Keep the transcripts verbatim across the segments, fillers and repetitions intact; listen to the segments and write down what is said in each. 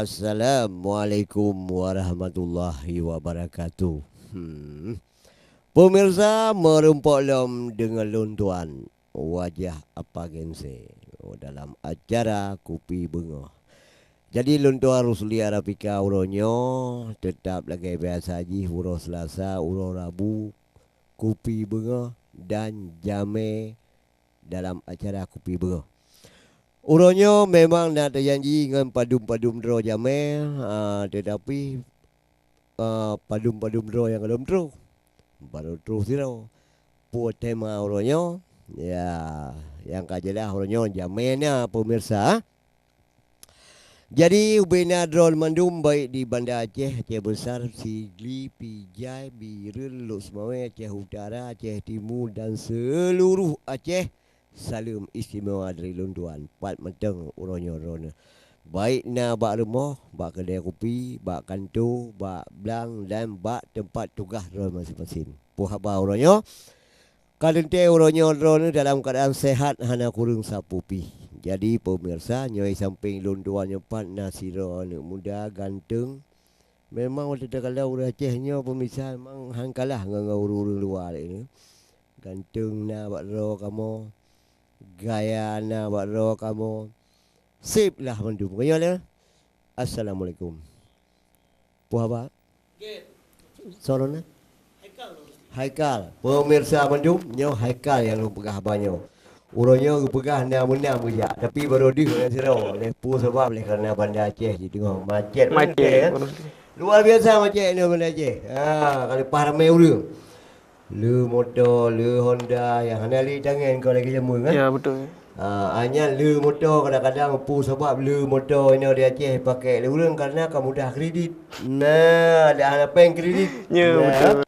Assalamualaikum warahmatullahi wabarakatuh. Hmm. Pemirsa, meurumpok lom deungon lôn tuan wajah Apa Gense dalam acara Kupi Beungoh. Jadi lôn tuan Rusli Arafika uroe nyoe teutap lagée biasa jih uroe Selasa, uroe Rabu, Kupi Beungoh dan jamé dalam acara Kupi Beungoh. Uroe nyoe memang na teujanji ngon padum-padum droe jamé, a, teutapi, a, padum-padum droe nyang ka lom troh, barô troh sidroe. Peue tema uroe nyoe? Ya, nyang ka jeulaih uroe nyoe jamé na, pemirsa. Jadi, ubena droe mandum baik di Banda Aceh, Aceh Besar, Sigli, Pijai, Bireuen, Lhokseumawe, Aceh Utara, Aceh Timu dan seuluruh Aceh, saleuem istimewa dari lôn tuan. Pat mantong uroe nyoe droeneuh. Baik na bak rumoh, bak keudè kupi, bak kantô, bak blang dan bak teumpat tugaih droe maséng-maséng. Peue haba uroe nyoe? Ka teuntée uroe nyoe droeneuh dalam keuadaan sehat hana kureueng sapeue pih. Jadi, pemirsa, nyoe sampéng lôn dua nyoe pat na sidroe aneuëk muda ganteng. Memang watée takalon ureuëng Aceh nyoe, pemirsa, memang han kalah ngon, ngon ureuëng-ureuëng luwa lagée nyoe. Ganteng na bak droe kamoe, gaya na bak droe kamoe. Sip lah mandum. Nyoe lé. Assalamualaikum. Peue haba? Soe nan? Haikal. Pemirsa mandum, nyoe Haikal nyang lôn peugah haba nyoe. Uroe nyoe geupeugah na meunang geujak, tapi barô deuh ngon sidroe. Lé peue sabab? Lé kareuna Banda Aceh jih teungoh macet. Macet, ya. Luar biasa macet nyoe Banda Aceh. Ha, ka leupah ramé ureuëng. Le moto, le Honda, nyang hana le tangen keu lagée jameun, kan? Ya, betul. Ah, nyan le moto kadang-kadang peue sabab le moto inoe di Aceh pakai lé ureuëng karena ka mudah kredit. Nah, dah hana péng kredit. Ya, nah, betul.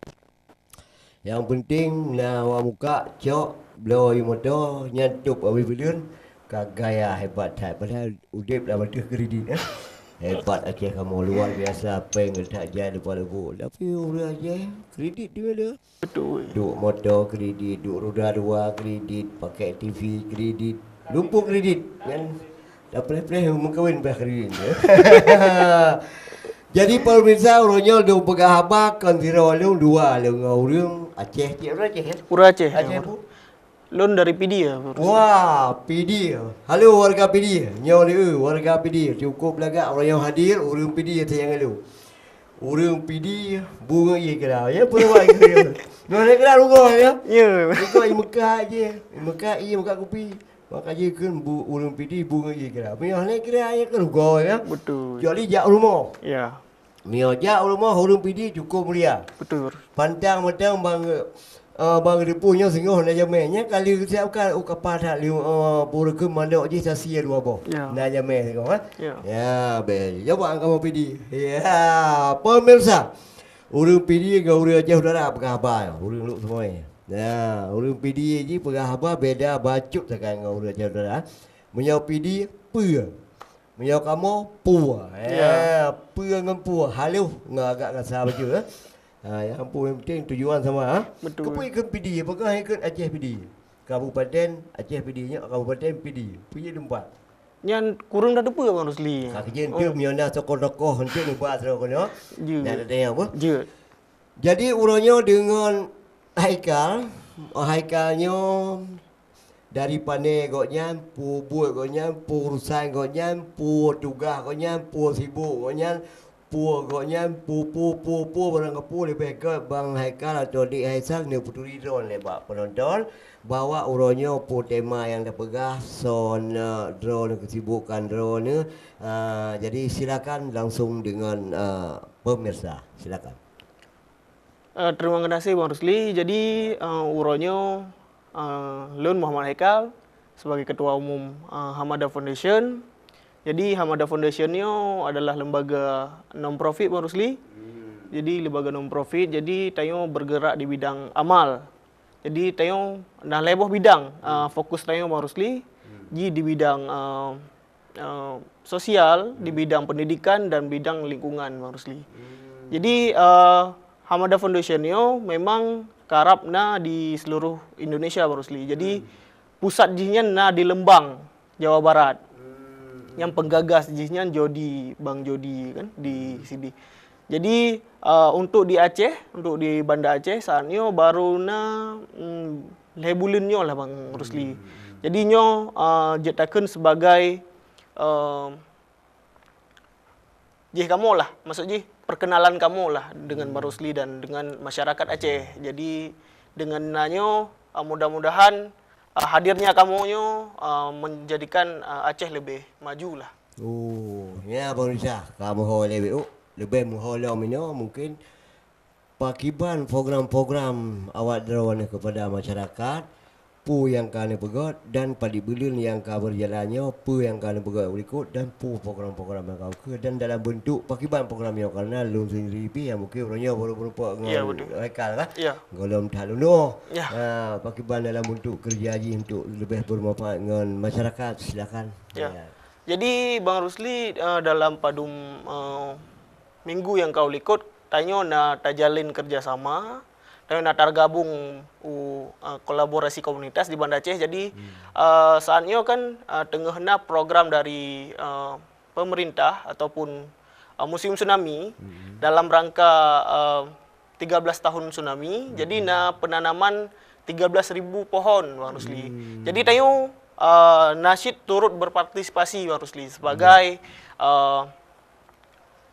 Yang penting na awak muka cok bloe moto nyan top habis buleuen ka gaya hebat that. Padahal udeb lam ateueh kredit, eh. Hebat Aceh kamoe, luar biasa, péng that jai lupa lubuk. Tapi ureuëng Aceh kredit dia ada. Betul. Duek moto kredit, duek roda dua kredit, pakai T V kredit, lumpur kredit, kan? Dah pleh-pleh meukawen bah kredit. Jadi pemirsa, uroe nyoe lôn peugah haba kon sidroe lôn, dua lôn ngon ureuëng Aceh, cit ureuëng Aceh, ya? Ureuëng Aceh. Aceh, ya, pu? Lôn dari Pidie, ya, Bang. Wah, Pidie. Halo warga Pidie. Nyoe ni, eh, warga Pidie. Cukup lagak uroe nyoe hadir ureuëng Pidie sayang lôn. Ureuëng Pidie bu ngon ié kira. Ya, peue buat gitu. Nyoe ni kira rugoe, ya? Ya. Rugoe i Mekah je. I Mekah ié, Mekah kupi. Maka jih kheun bu ureuëng Pidie bu ngon ié kira. Meunyoe hana kira, ié kheun rugoe, ya? Betul. Kecuali jak rumoh. Ya. Meunyoe jak rumoh ureuëng Pidie cukup mulia. Betul. Pantang-pantang bang, eh, bang Deupeu nyoe singoh na jamé. Nyan ka lheueh siapkan, oh, kapa that lheueh, eh, peureukeuh mandok jih sasie dua boh. Ya. Na jamé singoh, eh? Ya. Ya, beh. Coba kamoe Pidie. Ya, pemirsa. Ureuëng Pidie ngon ureuëng Aceh Utara peugah haba, ureuëng Lhokseumawe. Nah, ureuëng Pidie jih peugah haba beda bacut sagai ngon ureuëng Aceh Utara. Meunyoe Pidie, peue. Meunyoe kamoe, pue. Ya. Ya, peue ngon pue. Halôh ngon agak gasa bacut, eh. Ha, nyang peue nyang penting tujuan sama, ha. Betul. Keupeue ikheun Pidie, peugah ikheun Aceh Pidie. Kabupaten Aceh Pidie nyoe, Kabupaten Pidie. Peue jih teumpat. Nyan kureueng tateupeue, Bang Rusli. Ka keujeuet tu, meunyoe na tokoh-tokoh untuk ubah sidroe keunoe. Jeuet. Nak tanya apa? Jeuet. Jadi, uroe nyoe deungon Haikal, Haikal nyoe dari pane gobnyan, peue buet gobnyan, peue urusan gobnyan, peue tugaih gobnyan, peue sibuk gobnyan, peue gobnyan, peue, peue, peue, peue, barang kapeue leubeh gét Bang Haikal atau Dik Haisal neupeuturi droeneuh lé bak peunonton bahwa uroe nyoe peue tema nyang tapeugah, soe na droeneuh keusibukan droeneuh. Ah, jadi silakan langsung deungon, ah, pemirsa. Silakan. Eh, terima kasih Bang Rusli. Jadi, eh, uroe nyoe, eh, lôn Muhammad Haikal sebagai Ketua Umum, eh, Hamada Foundation. Jadi, Hamada Foundation nyoe adalah lembaga non profit, Bang Rusli. Hmm. Jadi, lembaga non profit, jadi tanyoe bergerak di bidang amal. Jadi, tanyoe na lhée boh bidang, eh, fokus tanyoe, Bang Rusli. Hmm. Jadi, di bidang, eh, eh, sosial, di bidang pendidikan dan bidang lingkungan, Bang Rusli. Hmm. Jadi, eh, Hamada Foundation nyoe memang karab na di seluruh Indonesia, Bang Rusli. Jadi, hmm, pusat jih nyan na di Lembang, Jawa Barat. Hmm. Nyang penggagas jih nyan Jodi, Bang Jodi kan di sini. Jadi, uh, untuk di Aceh, untuk di Banda Aceh saat nyoe baru na, mm, lhèe buleuen nyoe lah Bang Rusli. Jadi nyoe, uh, jeuet takheun sebagai, uh, jih kamoe lah, maksud jih perkenalan kamoe lah dengan Bang Rusli dan dengan masyarakat Aceh. Jadi dengan na nyoe, uh, mudah-mudahan, uh, hadirnya kamoe nyoe, uh, menjadikan, uh, Aceh lebih maju lah. Oh, ya, pemirsa, ka meuho lé B U, leubeh meuho lom inoe mungkin pakiban program-program awak droeneuh kepada masyarakat, peue nyang ka neupeugöt dan padit buleuen nyang ka berjalan nyoe, peue nyang ka neupeugöt u likot dan peue program-program nyang ka ukeue dan dalam bentuk pakiban program nyoe, karena lôn sendiri pih nyang mungkin uroe nyoe baru beureumpok ngon Ya, betul. Haikal kan? Ya. Golom that lôn. Ya. Ha, pakiban dalam bentuk kerja jih untuk lebih bermanfaat ngon masyarakat, silakan. Ya. Ya. Jadi Bang Rusli, eh, dalam padum, eh, minggu nyang ka u likot, tanyoe na tajalin kerjasama, tanyoe na targabong u, eh, kolaborasi komunitas di Banda Aceh. Jadi, eh, saat nyoe kan, eh, teungoh na program dari, eh, pemerintah ataupun, eh, Museum Tsunami dalam rangka, eh, tiga belas tahun tsunami. Jadi na penanaman tiga belas ribu pohon, Bang Rusli. Jadi tanyoe, eh, na cit turut berpartisipasi, Bang Rusli, sebagai, eh,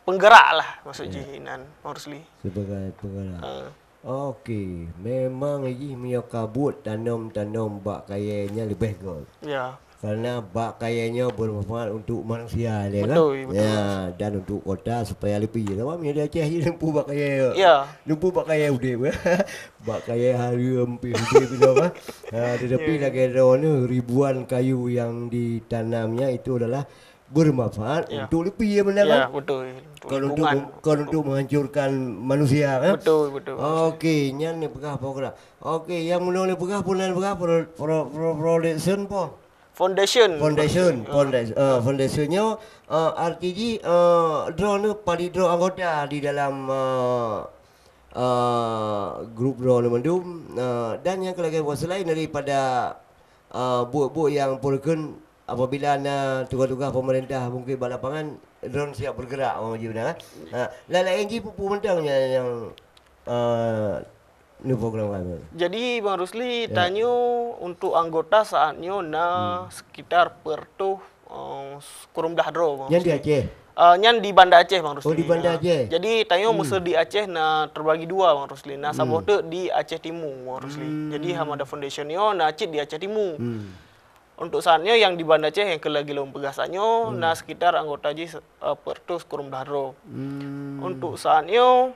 penggerak lah, maksud jih inan, Bang Rusli. Sebagai penggerak. Eh. Okey, memang jih meunyoe ka buet tanom-tanom bak kayèe nyan leubeh göt. Ya. Karena bak kayèe nyoe bermanfaat untuk manusia, ya kan? Betul, betul. Ya, dan untuk kota supaya leupie. Sebab meunyoe di Aceh jih lumpu bak kayèe. Ya. Lumpu bak kayèe udép. Bak kayèe hareuem pih udép inoe kan. Ha, tetapi lagèe droeneuh ribuan kayu yang ditanamnya itu adalah bermanfaat untuk leupie, ya benar kan? Ya, betul. Untuk lingkungan. Kon untuk menghancurkan manusia kan? Betul, betul. Okey, nyan neupeugah program. Okey, nyang meunoe neupeugah, peue nan neupeugah, pro-, pro-, pro-, production po? Foundation. Foundation, foundation, eh, foundation nyoe, eh, arti jih, eh, droeneuh padit droe anggota di dalam, eh, eh, grup droeneuh mandum, eh, dan nyang keu lagèe buet selain daripada, eh, buet-buet nyang peureukeun apabila na tugas-tugas pemerintah mungkin bak lapangan, droeneuh siap bergerak, oh, ji beuna kan? Ha, lain-lain jih peue-peue mantong nyang, nyang, eh, Ni program kami. Jadi, Bang Rusli, tanyoe untuk anggota saat nyoe na sekitar peureutôh, eh, sikureueng blah droe, Bang Rusli. Nyan di Aceh? Eh, nyan di Banda Aceh, Bang Rusli. Oh, di Banda Aceh. Jadi, tanyoe meuseu di Aceh na terbagi dua, Bang Rusli. Na saboh teuk di Aceh Timu, Bang Rusli. Jadi, Hamada Foundation nyoe na cit di Aceh Timu. Untuk saat nyoe nyang di Banda Aceh nyang keu lagèe lôn peugah saat nyoe na sekitar anggota jih, eh, peureutôh sikureueng blah droe. Untuk saat nyoe,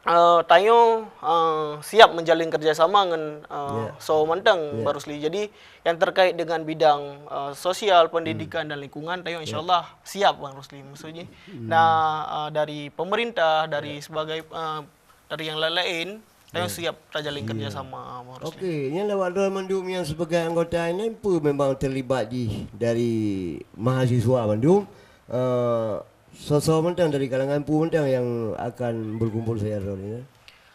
eh, tanyoe, eh, siap menjalin kerjasama ngon, eh, soe mantong, Bang Rusli. Jadi, yang terkait dengan bidang, eh, sosial, pendidikan dan lingkungan, tanyoe insya Allah siap, Bang Rusli. Maksudnya, nah, eh, dari pemerintah, dari sebagai, eh, dari yang lain-lain, tanyoe siap tajalin kerjasama, Bang Rusli. Okey, nyan lewat droe mandum nyang sebagai anggota nyan peue memang terlibat jih dari mahasiswa mandum, eh, Soe-soe mantong dari kalangan peue mantong nyang akan berkumpul saja droe nyoe?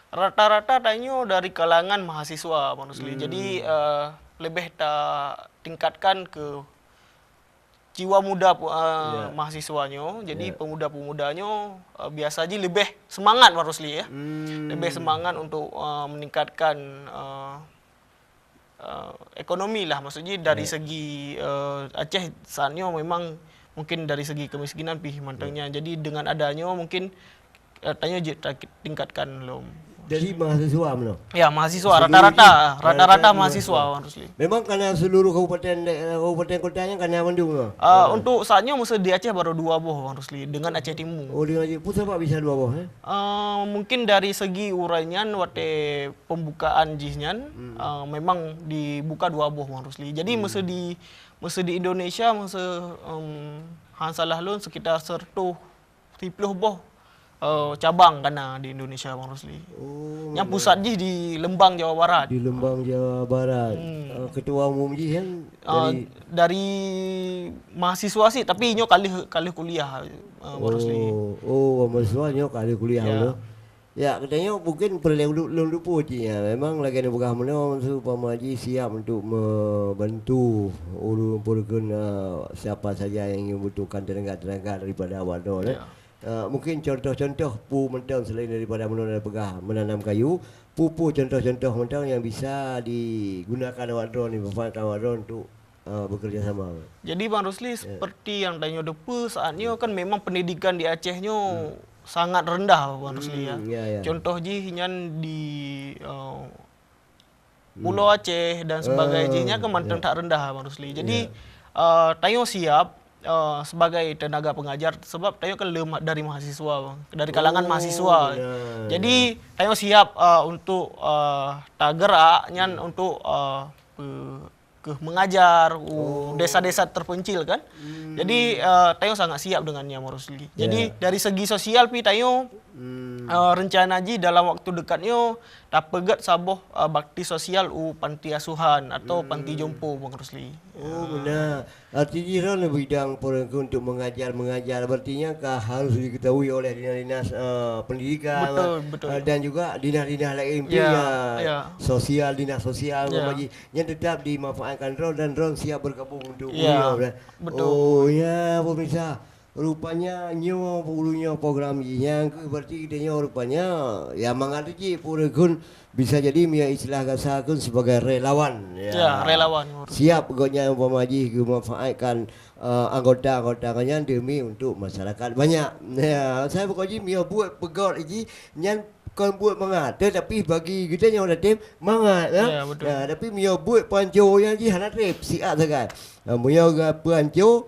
Rata-rata tanyoe dari kalangan mahasiswa, Bang Rusli. Jadi, eh, leubeh tatingkatkan keu jiwa muda pu-, eh, mahasiswa nyoe. Jadi, pemuda-pemuda nyoe, eh, biasa jih leubeh semangat, Bang Rusli, ya. Leubeh semangat untuk, eh, meningkatkan, eh, eh, ekonomi lah, maksudnya dari segi, eh, Aceh saat nyoe memang mungkin dari segi kemiskinan pih mantong nyan. Jadi dengan adanya mungkin, eh, tanyoe jeuet ta-, tingkatkan lom. Jadi mahasiswa meunoe? Ya, mahasiswa rata-rata, rata-rata mahasiswa, Bang Rusli. Memang kana seluruh kabupaten, eh, kabupaten kota nyan kana mandum ke? Ah, untuk saat nyoe meuseu di Aceh baru dua boh, Bang Rusli, dengan Aceh Timu. Oh, dengan Aceh. Peue sabab bisa dua boh, eh? Ah, mungkin dari segi urai nyan watèe pembukaan jih nyan, ah, memang dibuka dua boh, Bang Rusli. Jadi meuseu di, meuseu di Indonesia, meuseu, em, han salah lôn sekitar seratus siplôh boh, eh, cabang kana di Indonesia, Bang Rusli. Oh, nyang pusat jih di Lembang, Jawa Barat. Di Lembang, Jawa Barat. Eh, ketua umum jih kan dari, dari mahasiswa sih, tapi nyoe ka lheueh, ka lheueh kuliah, eh, Bang Rusli. Oh, oh, mahasiswa nyoe ka lheueh kuliah dulu. Ya, katanya mungkin peureulée ulôn lôn luput cit nyan. Memang lagée neupeugah meunoe, seumpama jih siap untuk membantu ureuëng peureukon, eh, siapa saja yang ingin membutuhkan tenaga-tenaga daripada awak droe, eh. Ya. Eh, mungkin contoh-contoh peue mantong selain daripada meunoe neupeugah menanam kayu, peue-peue contoh-contoh mantong yang bisa digunakan awak droe ni, manfaatkan awak droe untuk, eh, bekerja sama. Jadi, Bang Rusli, ya, seperti yang tanyoe deungoe saat nyoe kan memang pendidikan di Aceh nyoe, hmm, sangat rendah, Bang Rusli, ya. Hmm, ya, ya. Contoh jih nyan di, eh, Pulo, hmm, Aceh dan sebagainya, eh, jih nyan kan mantong, ya, that rendah, Bang Rusli. Jadi, ya, eh, tanyoe siap, eh, sebagai tenaga pengajar sebab tanyoe kan le ma-, dari mahasiswa, Bang. Dari kalangan, oh, mahasiswa. Benar. Jadi, tanyoe siap, eh, untuk, eh, tagerak nyan, hmm, untuk, eh, pe-, keuh mengajar u, oh, desa-desa terpencil kan. Hmm. Jadi, eh, tanyoe sangat siap dengan nyan, Bang Rusli. Jadi, ya, dari segi sosial pi tanyoe, hmm, eh, rencana jih dalam waktu dekat nyoe tapeugét saboh, eh, bakti sosial u panti asuhan atau panti, hmm, jompo, Bang Rusli. Oh, ya, benar. Arti jih droe bidang peureunkun untuk mengajar-mengajar, berarti nyan ka harus diketahui oleh dinas-dinas, eh, pendidikan, betul, betul, eh, dan juga dinas-dinas lain, ya, ya, ya, sosial, dinas sosial, ya, umpama jih. Nyan tetap dimanfaatkan droe dan droe siap bergabung untuk, ya, beliau, kan? Betul. Oh, ya, pemirsa. Rupanya nyoe, ureuëng nyoe program jih. Nyang keuh berarti kita nyoe rupanya, ya, mangat jih peureunkun bisa jadi meunyoe istilah gasa kheun sebagai relawan. Ya. Ya, relawan. Siap gobnyan umpama jih geumanfaatkan, eh, anggota-anggota gobnyan demi untuk masyarakat banyak. Ya, saya pokok jih meunyoe buet peugét jih nyan kon buet mangat, tetapi bagi kita nyoe dah tem mangat, ya. Ya, betul. Ya, tapi meunyoe buet peuhanco nyan jih hana treb, siat sagai. Ha, meunyoe peuhanco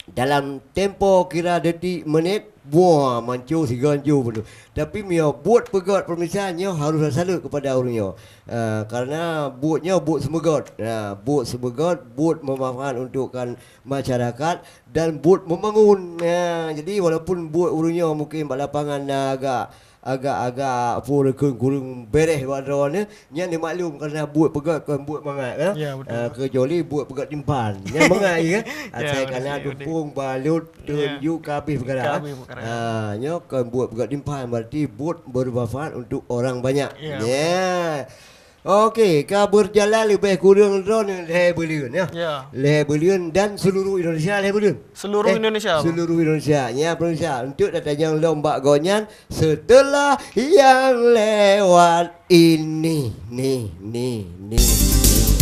dalam tempo kira detik, menit, buah, manco siganjo pun tu. Tapi meunyoe buet peugét pemirsa nyoe harus salut kepada ureuëng nyoe. Ha, karena buet nyoe buet seumeugét. Ha, buet seumeugét, buet memanfaat untukkan masyarakat dan buet membangun. Ha, jadi walaupun buet ureuëng nyoe mungkin bak lapangan na agak agak-agak peue kheun kureueng bereh bak droeneuh, nyan dimaklum karena buet peugét kon buet mangat, kan? Ya, betul. Ah, kecuali buet peugét timphan. Nyan mangat, ya, kan? Ya, asai betul, kana betul. Dupung, balut, ya, teunju, ka habéh peukara. Ka habéh peukara. Ah, nyoe kon buet peugét timphan, berarti buet bermanfaat untuk orang banyak. Ya, ya. Betul. Okey, ka berjalan lebih kurang droeneuh lhée buleuen, ya. Ya. Lhée buleuen dan seluruh Indonesia lhée buleuen. Seluruh, eh, Indonesia, Bang. Seluruh Indonesia. Ya, pemirsa, untuk datang nyang lom bak gobnyan, setelah yang lewat ini, nih, nih, nih.